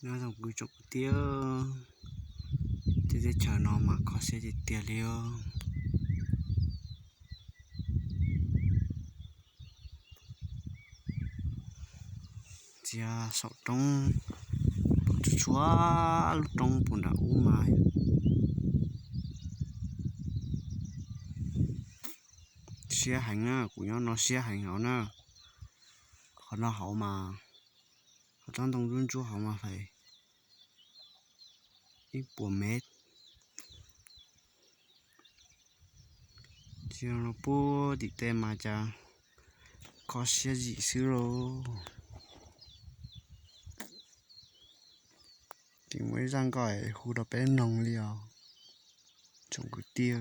Nyob zoo kuv tsoom kwv tij, tej teb chaws no mas kho siab tiag tiag li os. Txiav saum roob, tsuas tsuav lub roob puag nram ub mas siab heev na, kuv nyob no siab heev hauv na. Qhov no hauv mas, qhov tsob ntoo ntsuab ntsuab hauv mas hlais ib puas mev. Tsis no puag tim tej mas cas kho siab zim xwb lauj. Tseem muaj ib zaj nkauj hu rau peb mloog li os tsoom kwv tij.